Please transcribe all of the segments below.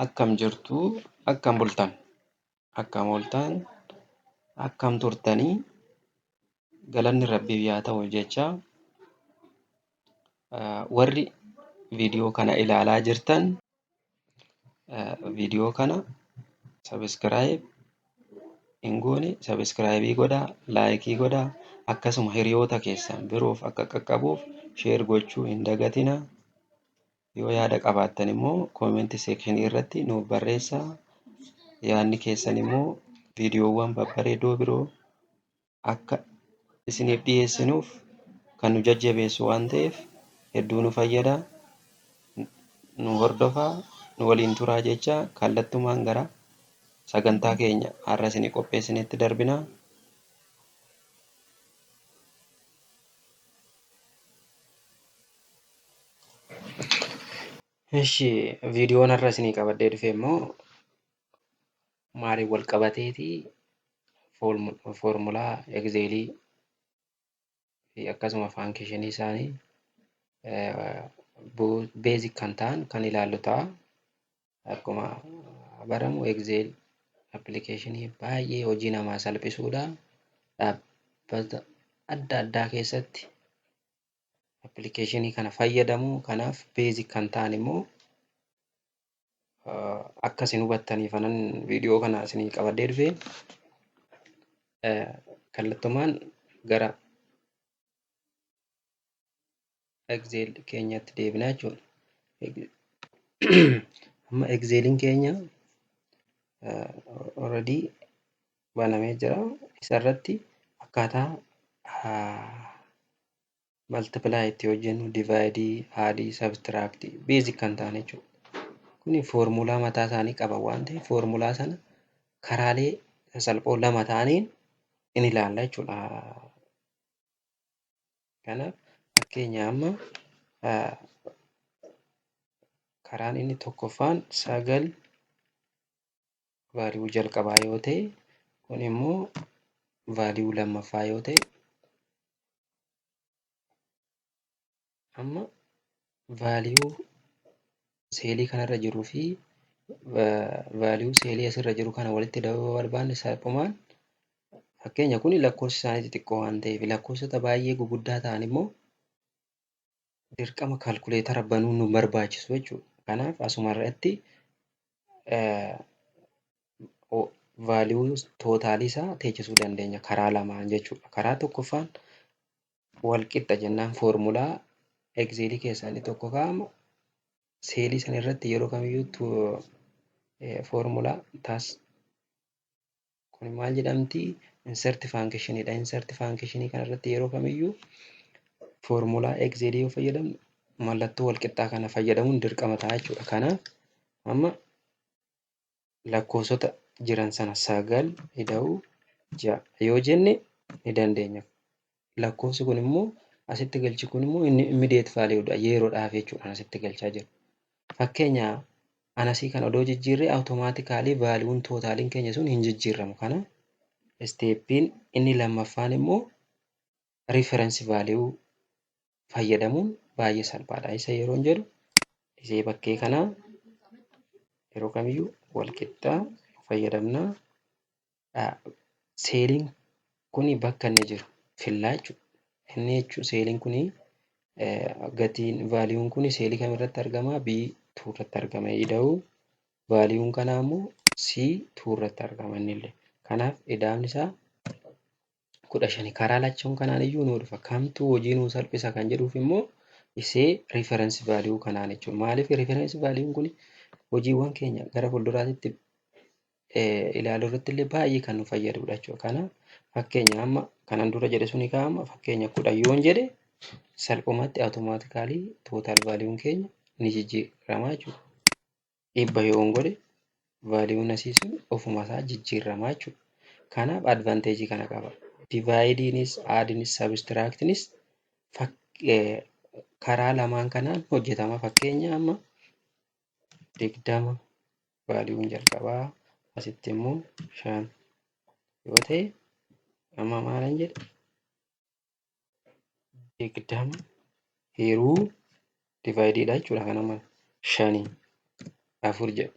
Akkam jirtu? Akkam bultan? Akkam ooltan? Akkam turtanii? Galanni Rabbiif yaa ta'u jecha warri viidiyoo kana ilaalaa jirtan viidiyoo kana sabiskiraayib hin goone sabiskiraayibii godhaa, laayikii godhaa, akkasuma hiriyoota keessan biroof akka qaqqabuuf sheer gochuu hin dagatinaa. Yoo yaada qabaattan immoo comment section irratti nuuf barreessaa. Yaadni keessan immoo viidiyoowwan babbareedoo biroo akka isiniif dhiyeessinuuf kan nu jajjabeessu waan ta'eef hedduu nu fayyada. Nu hordofaa, nu waliin turaa jecha kallattumaan gara sagantaa keenya har'a isinii qopheessinetti darbina. Eshi viidiyoon har'a isinii qabadhee dhufe immoo maaliin wal qabateeti foormulaa egzeelii fi akkasuma faankishinii isaanii beezik kan ta'an kan ilaallu ta'a. Akkuma baramu egzeel appilikeeshinii baay'ee hojii namaa salphisuudha. Dhaabbata adda addaa keessatti appilikeeshinii kana fayyadamu. Kanaaf basic kan ta'an immoo akka isin hubattaniif anan viidiyoo kana isinii qabadhee dhufe. Kallattumaan gara Excel keenyatti deebinaa jechuudha. Amma Excelin keenya already banamee jira. Isarratti akkaataa multiply itti hojjennu, divide, add, subtract basic kan ta'an jechuudha. Kuni foormulaa mataa isaanii qaban waan ta'eef foormulaa sana karaalee sasalphoo lama ta'aniin in ilaalla jechuudha. Kanaaf fakkeenya amma karaan inni tokkoffaan 9 vaaliyuu jalqabaa yoo ta'e kun immoo vaaliyuu lammaffaa yoo ta'e amma vaaliyuu seelii kanarra jiruu fi vaaliyuu seelii asirra jiru kana walitti dabuu yoo barbaanne salphumaan fakkeenya kun lakkoofsi isaanii xixiqqoo waan ta'eef lakkoofsota baay'ee guguddaa ta'an immoo dirqama kaalkuleetara banuun nu barbaachisu jechuudha. Kanaaf asuma irratti vaaliyuu tootaalii isaa teechisuu dandeenya karaa lamaan jechuudha. Karaa tokkoffaan wal qixxa jennaan foormulaa egzeelii keessaa inni tokko kaa'ama. Seelii sana irratti yeroo kamiyyuu foormulaa taas kun maal jedhamti? Insert function dha. Insert function kana irratti yeroo kamiyyuu foormulaa Excel yoo fayyadamnu mallattoo wal qixxaa kana fayyadamuun dirqama ta'a jechuudha. Kanaaf amma lakkoofsota jiran sana 9 ida'uu 6 yoo jenne ni dandeenya. Lakkoofsi kun immoo asitti galchi kun immoo inni immediate value dha yeroodhaaf jechuudha asitti galchaa jiru. Fakkeenya anasii kan odoo jijjiirree automaatikaalii vaaliyuun tootaaliin keenya sun hin jijjiirramu. Kana isteeppiin inni lammaffaan immoo reference value fayyadamuun baay'ee salphaadha. Isa yeroon jedhu isee bakkee kanaa yeroo kamiyyuu wal qixxaa fayyadamna. Seeliin kuni bakka inni jiru fillaa jechuudha. Inni jechuun seeliin kuni gatiin vaaliyuun kuni seelii kam irratti argama? B2 irratti argama. Ida'uu vaaliyuun kanaa immoo C2 irratti argama innillee. Kanaaf ida'amni isaa 15. Karaa lachuun kanaan iyyuu nuu dhufa. Kamtu hojii nuu salphisa kan jedhuuf immoo isee reference value kanaan jechuudha. Maaliif reference value kun hojiiwwan keenya gara fuulduraatti ilaaluu irratti illee baay'ee kan nu fayyadudha jechuudha. Kanaaf fakkeenya amma kanan dura jedhe suni kaa'ama fakkeenya 10 yoon jedhe salphumatti automaatikaalii total valuun keenya ni jijjiirama jechuudha. 100 yoon godhe valuun asii sun ofuma isaa jijjiirama jechuudha. Kanaaf advantage kana qaba. Dividenis, addnis, subtractnis karaa lamaan kanaan hojjetama. Fakkeenya amma 20 vaaliyuun jalqabaa asitti immoo 5 yoo ta'e amma maalan jedhe 20 hiruu divaayidiidha jechuudha kan amma shanii afur jedha.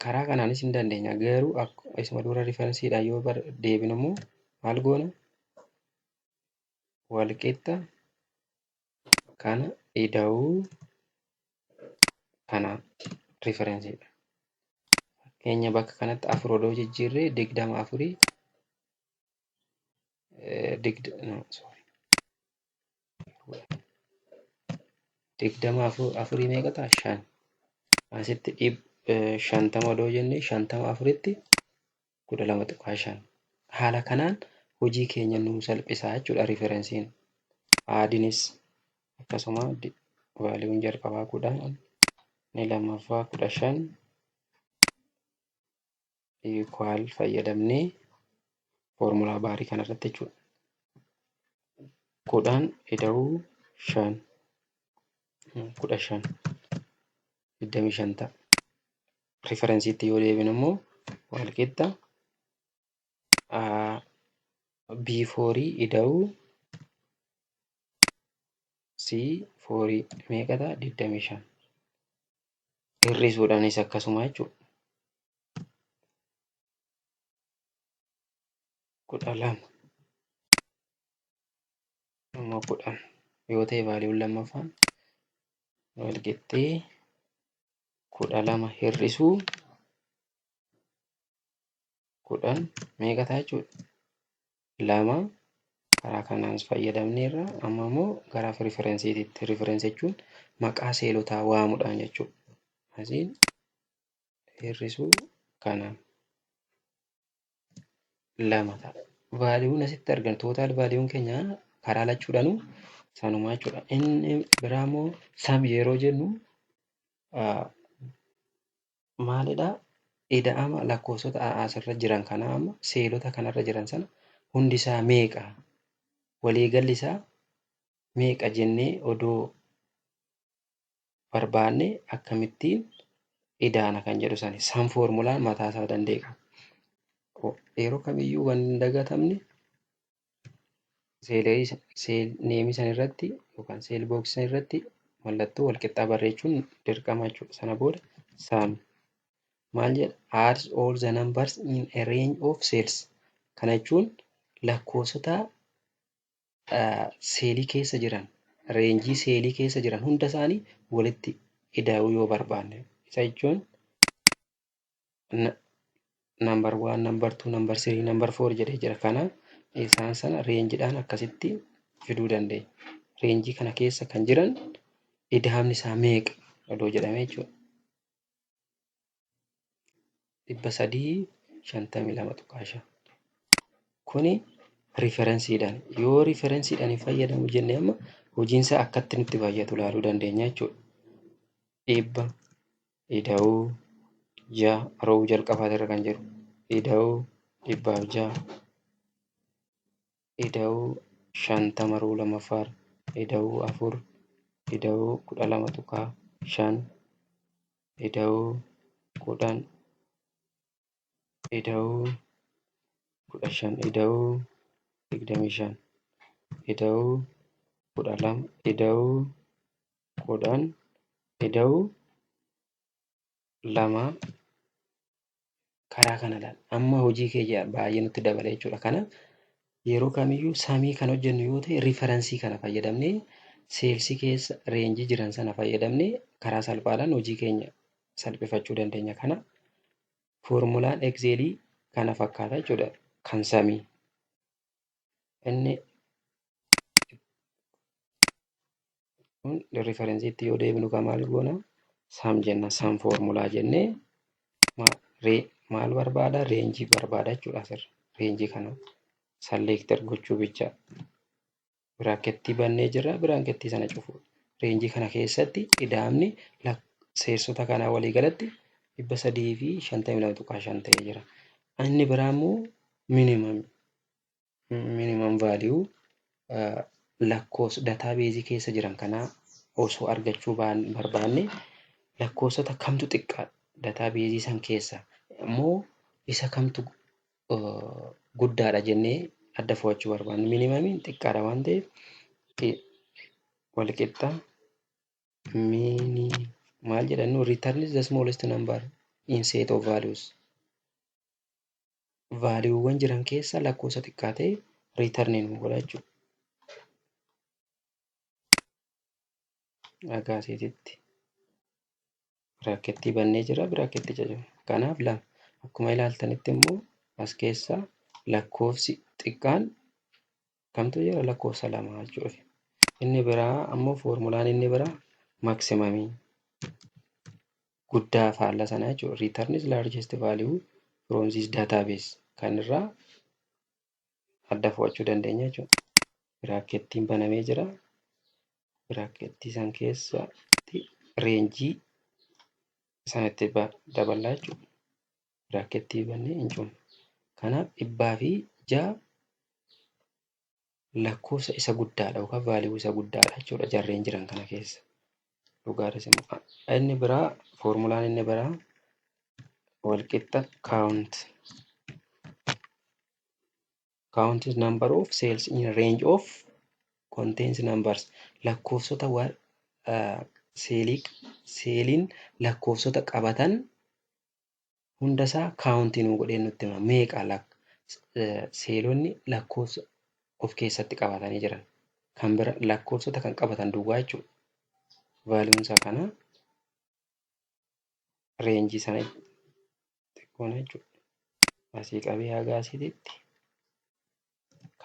Karaa kanaanis hin dandeenya. Garuu isuma dura riferensiidhaan yoo deebinu immoo maal goona? Walqixa kana ida'uu kana riferensiidha. Fakkeenya bakka kanatti afur odoo jijjiirree digdama afurii no, sorry. Digdama afurii meeqa ta'a? Shan. Asitti 50 odoo jennee 50 afuritti 12.5. Haala kanaan hojii keenya nuu salphisaa jechuudha riferensiin. Aadinis akkasuma vaaliyuun jalqabaa 10, inni lammaffaa 15 equal fayyadamnee foormulaa baarii kanarratti jechuudha. 10 ida'uu 5 15 25 ta'a. Riferensiitti yoo deebinu immoo walqixa B4 ida'uu C4 meeqa ta'a? 25. Hir'isuudhaanis akkasuma jechuudha. 12 immoo 10 yoo ta'e vaaliyuun lammaffaan walqixxee 12 hir'isuu 10 meeqa ta'a jechuudha? 2. Karaa kanaanis fayyadamneerra. Amma immoo gara riferensiititti. Riferensii jechuun maqaa seelotaa waamuudhaan jechuudha. Asiin hir'isuu kanaan 2 ta'a. Vaaliyuun asitti arginu tootaal vaaliyuun keenya karaa lachuudhaanuu sanuma jechuudha. Inni biraa immoo sam yeroo jennu maalidha? Ida'ama lakkoofsota asirra jiran kanaa amma seelota kanarra jiran sana hundi isaa meeqa? Waliigalli isaa meeqa jennee odoo barbaanne akkamittiin idaana kan jedhu sani. Sam foormulaan mataa isaa danda'e qaba. Yeroo kamiyyuu waan hin dagatamne seel neemii san irratti yookaan seel booksii san irratti mallattoo walqixxaa barreechuun dirqama jechuudha. Sana booda sum maal jedha? Adds all the numbers in a range of cells. Kana jechuun lakkoofsota seelii keessa jiran, reenjii seelii keessa jiran hunda isaanii walitti ida'uu yoo barbaanne. Isa jechuun number 1, number 2, number 3, number 4 jedhee jira. Kana isaan sana reenjiidhaan akkasitti fiduu dandeenya. Reenjii kana keessa kan jiran ida'amni isaa meeqa odoo jedhamee jechuudha. 352.5. Kuni riferensiidhaan. Yoo riferensiidhaan hin fayyadamu jenne amma hojiinsaa akkatti nutti baay'atu ilaaluu dandeenya jechuudha. 100 ida'uu 6 roowuu jalqabaa irra kan jiru ida'uu 106 ida'uu 50 roowuu lammaffaa ida'uu 4 ida'uu 12.5 ida'uu 10 ida'uu 15 ida'uu 25 ida'uu 12 ida'uu 10 ida'uu 2 karaa kana ilaala. Amma hojii keenya baay'ee nutti dabala jechuudha. Kana yeroo kamiyyuu samii kan hojjennu yoo ta'e riferensii kana fayyadamnee seelsii keessa reenjii jiran sana fayyadamnee karaa salphaadhaan hojii keenya salphifachuu dandeenya. Kana foormulaan Excelii kana fakkaata jechuudha kan samii. Inni kun riferensiitti yoo deebinu kan maal goona? Sam jenna. Sam foormulaa jennee maal barbaada? Reenjii barbaada jechuudha asirra. Reenjii kana select gochuu bicha. Biraakettii bannee jirra. Biraakettii sana cufu. Reenjii kana keessatti ida'amni seensota kanaa walii galatti 352.5 ta'ee jira. Inni biraa immoo minimum value lakkoofsa dataa beezii keessa jiran kanaa osoo argachuu barbaanne lakkoofsota kamtu xiqqaadha dataa beezii san keessa immoo isa kamtu guddaadha jennee adda fo'achuu barbaanne. Minimamiin xiqqaadha waan ta'eef walqixa mini maal jedhannu returns the smallest number in set of values. Valuewwan jiran keessa lakkoofsa xiqqaa ta'e return nu godha jechuudha. Agaasiititti biraakettii bannee jira, biraakettii jedhama. Kanaaf lama akkuma ilaaltanitti immoo as keessa lakkoofsi xiqqaan kamtu jira? Lakkoofsa lama jechuudha. Inni biraa ammoo foormulaan inni biraa maksimamii guddaa faalla sanaa jechuudha. Return is largest value from this database kan irraa adda fo'achuu dandeenya jechuudha. Biraakettiin banamee jira. Biraakettii san keessatti reenjii sanatti daballaa jechuudha. Biraakettii bannee hin cufne. Kanaaf 106 lakkoofsa isa guddaadha yookaan value isa guddaadha jechuudha jarreen jiran kana keessa. Dhugaadhas immoo inni biraa, foormulaan inni biraa walqixa count. Count is number of cells in range of contains numbers. Lakkoofsota seelii seeliin lakkoofsota qabatan hundasaa kaawuntii nuu godhee nutti hima. Meeqa seelonni lakkoofsa of keessatti qabatanii jiran? Kan bira lakkoofsota kan qabatan duwwaa jechuudha. Vaaluun isaa kana reenjii sana xiqqoona jechuudha. Asii qabee haga asiitti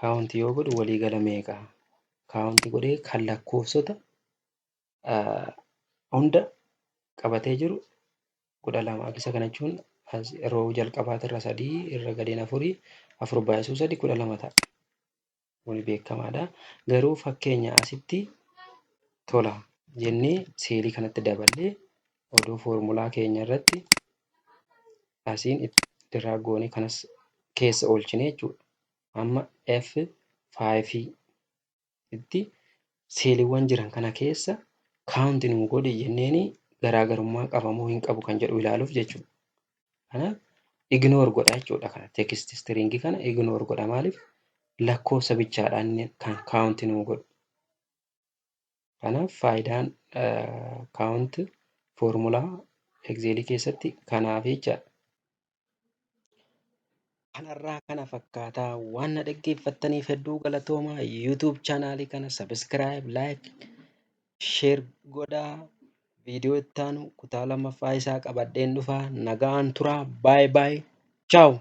kaawuntii yoo godhu waliigala meeqa? Kaawuntii godhee kan lakkoofsota hunda qabatee jiru 12. Isa kana jechuun yeroo jalqabaatirra sadii, irra gadeen afurii, afur baay'isuu sadi 12 ta'a. Kuni beekamaadha. Garuu fakkeenya asitti tola jennee seelii kanatti daballee oduu foormulaa keenya irratti asiin diraag goonee kanas keessa oolchine jechuudha. Amma F5 itti seeliiwwan jiran kana keessa kaawunti nuu godhi jenneeni garaagarummaa qaba moo hin qabu kan jedhu ilaaluuf jechuudha. Kanaaf ignore godha jechuudha kana, text string kana ignore godha. Maaliif? Lakkoofsa bichaadhaan kan kaawunti nuu godhu. Kanaaf faayidaan count foormulaa Excelii keessatti kanaaf jechaadha. Kanarraa kana fakkaataa, waan na dhaggeeffattaniif hedduu galatoomaa. YouTube chaanaalii kana subscribe, like, share godhaa. Viidiyoo itti aanu kutaa lammaffaa isaa qabadheen dhufaa. Nagaan turaa. Bye bye. Ciao.